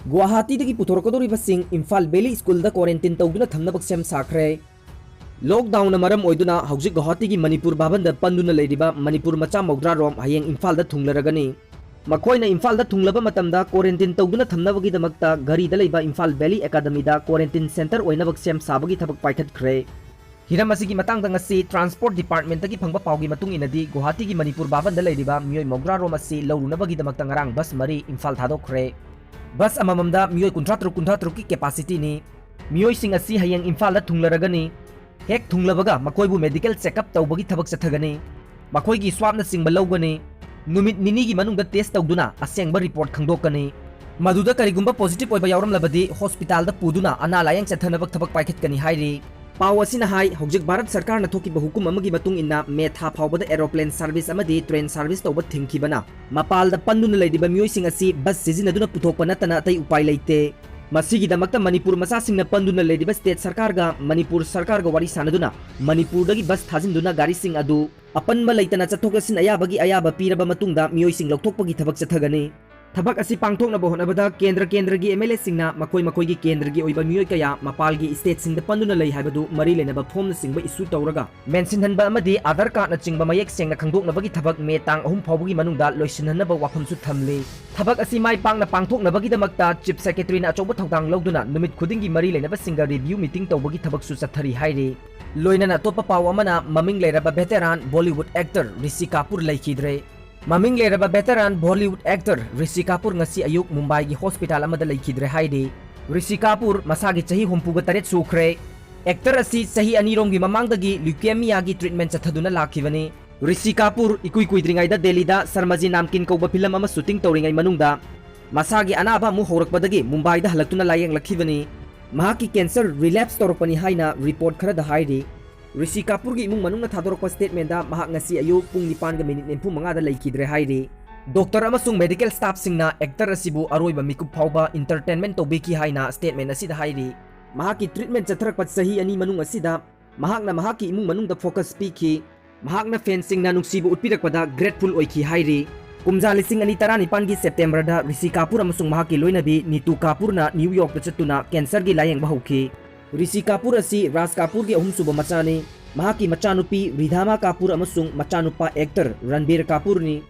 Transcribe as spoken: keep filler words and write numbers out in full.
ꯒꯨꯋꯥꯍꯥꯇꯤꯗꯒꯤ ꯄꯨꯊꯣꯔꯛꯀꯗꯧꯔꯤꯕꯁꯤꯡ Imphal valley ꯁ꯭ꯀꯨꯜꯗ quarantine ꯇꯧꯗꯨꯅ ꯊꯝꯅꯕ ꯁꯦꯝ ꯁꯥꯈ꯭ꯔꯦ꯫ Lockdownꯅ ꯃꯔꯝ ꯑꯣꯏꯗꯨꯅ ꯍꯧꯖꯤꯛ ꯒꯨꯋꯥꯍꯥꯇꯤꯒꯤ ꯃꯅꯤꯄꯨꯔ ꯚꯕꯟꯗ ꯄꯟꯗꯨꯅ ꯂꯩꯔꯤꯕ ꯃꯅꯤꯄꯨꯔ ꯃꯆꯥ ꯃꯧꯗ꯭ꯔꯥ ꯔꯣꯝ ꯍꯌꯦꯡ ꯏꯝꯐꯥꯜꯗ ꯊꯨꯡꯂꯔꯒꯅꯤ꯫ ꯃꯈꯣꯏꯅ ꯏꯝꯐꯥꯜꯗ ꯊꯨꯡꯂꯕ ꯃꯇꯝꯗ quarantine ꯇꯧꯗꯨꯅ ꯊꯝꯅꯕꯒꯤꯗꯃꯛꯇ ꯘꯔꯤꯗ ꯂꯩꯕ ꯏꯝꯐꯥꯜ ꯚꯦꯂꯤ ꯑꯦꯀꯥꯗꯃꯤꯗ quarantine centre ꯑꯣꯏꯅꯕ ꯁꯦꯝ ꯁꯥꯕꯒꯤ ꯊꯕꯛ ꯄꯥꯏꯈꯠꯈ꯭ꯔꯦ꯫ ꯍꯤꯔꯝ ꯑꯁꯤꯒꯤ ꯃꯇꯥꯡꯗ ꯉꯁꯤ Transport Departmentꯇꯒꯤ ꯐꯪꯕ ꯄꯥꯎꯒꯤ ꯃꯇꯨꯡ ꯏꯟꯅꯗꯤ, ꯒꯨꯋꯥꯍꯥꯇꯤꯒꯤ ꯃꯅꯤꯄꯨꯔ ꯚꯕꯟꯗ ꯂꯩꯔꯤꯕ ꯃꯤꯑꯣꯏ ꯃꯧꯗ꯭ꯔꯥ ꯔꯣꯝ ꯑꯁꯤ ꯂꯧꯔꯨꯅꯕꯒꯤꯗꯃꯛꯇ ꯉꯔꯥꯡ ꯕꯁ ꯃꯔꯤ ꯏꯝꯐꯥꯜ ꯊꯥꯗꯣꯛꯈ꯭ꯔꯦ꯫ ꯕꯁ ꯑꯃꯃꯝꯗ ꯃꯤꯑꯣꯏ ꯀꯨꯟꯊ꯭ꯔꯥ ꯇꯔꯨꯛ, ꯀꯨꯟꯊ꯭ꯔꯥ ꯇꯔꯨꯛꯀꯤ capacityꯅꯤ꯫ ꯃꯤꯑꯣꯏꯁꯤꯡ ꯑꯁꯤ ꯍꯌꯦꯡ ꯏꯝꯐꯥꯜꯗ ꯊꯨꯡꯂꯔꯒꯅꯤ꯫ ꯍꯦꯛ ꯊꯨꯡꯂꯕꯒ ꯃꯈꯣꯏꯕꯨ medical checkup ꯇꯧꯕꯒꯤ ꯊꯕꯛ ꯆꯠꯊꯒꯅꯤ꯫ ꯃꯈꯣꯏꯒꯤ swabꯅꯆꯤꯡꯕ ꯂꯧꯒꯅꯤ꯫ ꯅꯨꯃꯤꯠ ꯅꯤꯅꯤꯒꯤ ꯃꯅꯨꯡꯗ test ꯇꯧꯗꯨꯅ ꯑꯁꯦꯡꯕ report ꯈꯪꯗꯣꯛꯀꯅꯤ꯫ ꯃꯗꯨꯗ ꯀꯔꯤꯒꯨꯝꯕ positive ꯑꯣꯏꯕ ꯌꯥꯎꯔꯝꯂꯕꯗꯤ hospitalꯗ ꯄꯨꯗꯨꯅ ꯑꯅꯥ ꯂꯥꯌꯦꯡ ꯆꯠꯊꯅꯕ ꯊꯕꯛ ꯄꯥꯏꯈꯠꯀꯅꯤ ꯍꯥꯏꯔꯤ꯫ ꯄꯥꯎ ꯑꯁꯤꯅ ꯍꯥꯏ, ꯍꯧꯖꯤꯛ ꯚꯥꯔꯠ ꯁꯔꯀꯥꯔꯅ ꯊꯣꯛꯈꯤꯕ ꯍꯨꯀꯨꯝ ꯑꯃꯒꯤ ꯃꯇꯨꯡ ꯏꯟꯅ ꯃꯦ ꯊꯥ ꯐꯥꯎꯕꯗ aeroplane service ꯑꯃꯗꯤ train service ꯇꯧꯕ ꯊꯤꯡꯈꯤꯕꯅ ꯃꯄꯥꯜꯗ ꯄꯟꯗꯨꯅ ꯂꯩꯔꯤꯕ ꯃꯤꯑꯣꯏꯁꯤꯡ ꯑꯁꯤ ꯕꯁ ꯁꯤꯖꯤꯟꯅꯗꯨꯅ ꯄꯨꯊꯣꯛꯄ ꯅꯠꯇꯅ ꯑꯇꯩ ꯎꯄꯥꯏ ꯂꯩꯇꯦ꯫ ꯃꯁꯤꯒꯤꯗꯃꯛꯇ ꯃꯅꯤꯄꯨꯔ ꯃꯆꯥꯁꯤꯡꯅ ꯄꯟꯗꯨꯅ ꯂꯩꯔꯤꯕ state ꯁꯔꯀꯥꯔꯒ ꯃꯅꯤꯄꯨꯔ ꯁꯔꯀꯥꯔꯒ ꯋꯥꯔꯤ ꯁꯥꯅꯗꯨꯅ ꯃꯅꯤꯄꯨꯔꯗꯒꯤ ꯕꯁ ꯊꯥꯖꯤꯟꯗꯨꯅ ꯒꯥꯔꯤꯁꯤꯡ ꯑꯗꯨ ꯑꯄꯟꯕ ꯂꯩꯇꯅ ꯆꯠꯊꯣꯛ ꯆꯠꯁꯤꯟ ꯑꯌꯥꯕꯒꯤ ꯑꯌꯥꯕ ꯄꯤꯔꯕ ꯃꯇꯨꯡꯗ ꯃꯤꯑꯣꯏꯁꯤꯡ ꯂꯧꯊꯣꯛꯄꯒꯤ ꯊꯕꯛ ꯆꯠꯊꯒꯅꯤ꯫ ꯊꯕꯛ ꯑꯁꯤ ꯄꯥꯡꯊꯣꯛꯅꯕ ꯍꯣꯠꯅꯕꯗ ꯀꯦꯟꯗ꯭ꯔ ꯀꯦꯟꯗ꯭ꯔꯒꯤ MLAꯁꯤꯡꯅ ꯃꯈꯣꯏ ꯃꯈꯣꯏꯒꯤ ꯀꯦꯟꯗ꯭ꯔꯒꯤ ꯑꯣꯏꯕ ꯃꯤꯑꯣꯏ ꯀꯌꯥ ꯃꯄꯥꯜꯒꯤ stateꯁꯤꯡꯗ ꯄꯟꯗꯨꯅ ꯂꯩ ꯍꯥꯏꯕꯗꯨ ꯃꯔꯤ ꯂꯩꯅꯕ formꯅꯆꯤꯡꯕ issue ꯇꯧꯔꯒ ꯃꯦꯟꯁꯤꯟꯍꯟꯕ ꯑꯃꯗꯤ Aadhaar cardꯅꯆꯤꯡꯕ ꯃꯌꯦꯛ ꯁꯦꯡꯅ ꯈꯪꯗꯣꯛꯅꯕꯒꯤ ꯊꯕꯛ ꯃꯦ ꯇꯥꯡ ꯑꯍꯨꯝ ꯐꯥꯎꯕꯒꯤ ꯃꯅꯨꯡꯗ ꯂꯣꯏꯁꯤꯟꯍꯟꯅꯕ ꯋꯥꯐꯝꯁꯨ ꯊꯝꯂꯤ꯫ ꯊꯕꯛ ꯑꯁꯤ ꯃꯥꯏ ꯄꯥꯛꯅ ꯄꯥꯡꯊꯣꯛꯅꯕꯒꯤꯗꯃꯛꯇ Chief Secretaryꯅ ꯑꯆꯧꯕ ꯊꯧꯗꯥꯡ ꯂꯧꯗꯨꯅ ꯅꯨꯃꯤꯠ ꯈꯨꯗꯤꯡꯒꯤ ꯃꯔꯤ ꯂꯩꯅꯕꯁꯤꯡꯒ review meeting ꯇꯧꯕꯒꯤ ꯊꯕꯛꯁꯨ ꯆꯠꯊꯔꯤ ꯍꯥꯏꯔꯤ꯫ ꯂꯣꯏꯅꯅ ꯑꯇꯣꯞꯄ ꯄꯥꯎ ꯑꯃꯅ, ꯃꯃꯤꯡ ꯂꯩꯔꯕ veteran Bollywood actor ꯔꯤꯁꯤ ꯀꯥꯄꯨꯔ ꯂꯩꯈꯤꯗ꯭ꯔꯦ꯫ ꯃꯃꯤꯡ ꯂꯩꯔꯕ veteran Bollywood actor ꯔꯤꯁꯤ ꯀꯥꯄꯨꯔ ꯉꯁꯤ ꯑꯌꯨꯛ ꯃꯨꯝꯕꯥꯏꯒꯤ hospital ꯑꯃꯗ ꯂꯩꯈꯤꯗ꯭ꯔꯦ ꯍꯥꯏꯔꯤ꯫ ꯔꯤꯁꯤ ꯀꯥꯄꯨꯔ ꯃꯁꯥꯒꯤ ꯆꯍꯤ ꯍꯨꯝꯐꯨꯒ ꯇꯔꯦꯠ ꯁꯨꯈ꯭ꯔꯦ꯫ Actor ꯑꯁꯤ ꯆꯍꯤ ꯑꯅꯤꯔꯣꯝꯒꯤ ꯃꯃꯥꯡꯗꯒꯤ leukemiaꯒꯤ treatment ꯆꯠꯊꯗꯨꯅ ꯂꯥꯛꯈꯤꯕꯅꯤ꯫ ꯔꯤꯁꯤ ꯀꯥꯄꯨꯔ ꯏꯀꯨꯏ ꯀꯨꯏꯗ꯭ꯔꯤꯉꯩꯗ ꯗꯦꯜꯂꯤꯗ ꯁꯔꯃꯖꯤ ꯅꯥꯝꯀꯤꯟ ꯀꯧꯕ film ꯑꯃ shooting ꯇꯧꯔꯤꯉꯩ ꯃꯅꯨꯡꯗ ꯃꯁꯥꯒꯤ ꯑꯅꯥꯕ ꯑꯃꯨꯛ ꯍꯧꯔꯛꯄꯗꯒꯤ ꯃꯨꯝꯕꯥꯏꯗ ꯍꯜꯂꯛꯇꯨꯅ ꯂꯥꯌꯦꯡꯂꯛꯈꯤꯕꯅꯤ꯫ ꯃꯍꯥꯛꯀꯤ cancer relapse ꯇꯧꯔꯛꯄꯅꯤ ꯍꯥꯏꯅ report ꯈꯔꯗ ꯍꯥꯏꯔꯤ꯫ ꯔꯤꯁꯤ ꯀꯥꯄꯨꯔꯒꯤ ꯏꯃꯨꯡ ꯃꯅꯨꯡꯅ ꯊꯥꯗꯣꯔꯛꯄ statementꯗ ꯃꯍꯥꯛ ꯉꯁꯤ ꯑꯌꯨꯛ ꯄꯨꯡ ꯅꯤꯄꯥꯟꯒ minute ꯅꯤꯐꯨ ꯃꯉꯥꯗ ꯂꯩꯈꯤꯗ꯭ꯔꯦ ꯍꯥꯏꯔꯤ꯫ Doctor ꯑꯃꯁꯨꯡ medical staffꯁꯤꯡꯅ actor ꯑꯁꯤꯕꯨ ꯑꯔꯣꯏꯕ ꯃꯤꯀꯨꯞ ꯐꯥꯎꯕ entertainment ꯇꯧꯕꯤꯈꯤ ꯍꯥꯏꯅ statement ꯑꯁꯤꯗ ꯍꯥꯏꯔꯤ꯫ ꯃꯍꯥꯛꯀꯤ treatment ꯆꯠꯊꯔꯛꯄ ꯆꯍꯤ ꯑꯅꯤ ꯃꯅꯨꯡ ꯑꯁꯤꯗ ꯃꯍꯥꯛꯅ ꯃꯍꯥꯛꯀꯤ ꯏꯃꯨꯡ ꯃꯅꯨꯡꯗ focus ꯄꯤꯈꯤ꯫ ꯃꯍꯥꯛꯅ fanꯁꯤꯡꯅ ꯅꯨꯡꯁꯤꯕ ꯎꯠꯄꯤꯔꯛꯄꯗ grateful ꯑꯣꯏꯈꯤ ꯍꯥꯏꯔꯤ꯫ ꯀꯨꯝꯖꯥ ꯂꯤꯁꯤꯡ ꯑꯅꯤ ꯇꯔꯥꯅꯤꯄꯥꯟꯒꯤ ꯁꯦꯞꯇꯦꯝꯕꯔꯗ ꯔꯤꯁꯤ ꯀꯥꯄꯨꯔ ꯑꯃꯁꯨꯡ ꯃꯍꯥꯛꯀꯤ ꯂꯣꯏꯅꯕꯤ ꯅꯤꯇꯨ ꯀꯥꯄꯨꯔꯅ ꯅ꯭ꯌꯨ ꯌꯣꯔꯛꯇ ꯆꯠꯇꯨꯅ ꯀꯦꯟꯁꯔꯒꯤ ꯂꯥꯌꯦꯡꯕ ꯍꯧꯈꯤ꯫ ꯔꯤꯁꯤ ꯀꯥꯄꯨꯔ ꯑꯁꯤ ꯔꯥꯖ ꯀꯥꯄꯨꯔꯒꯤ ꯑꯍꯨꯝꯁꯨꯕ ꯃꯆꯥꯅꯤ꯫ ꯃꯍꯥꯛꯀꯤ ꯃꯆꯥꯅꯨꯄꯤ ꯔꯤꯙꯥꯃꯥ ꯀꯥꯄꯨꯔ ꯑꯃꯁꯨꯡ ꯃꯆꯥꯅꯨꯄꯥ ꯑꯦꯛꯇꯔ ꯔꯟꯕꯤꯔ ꯀꯥꯄꯨꯔꯅꯤ꯫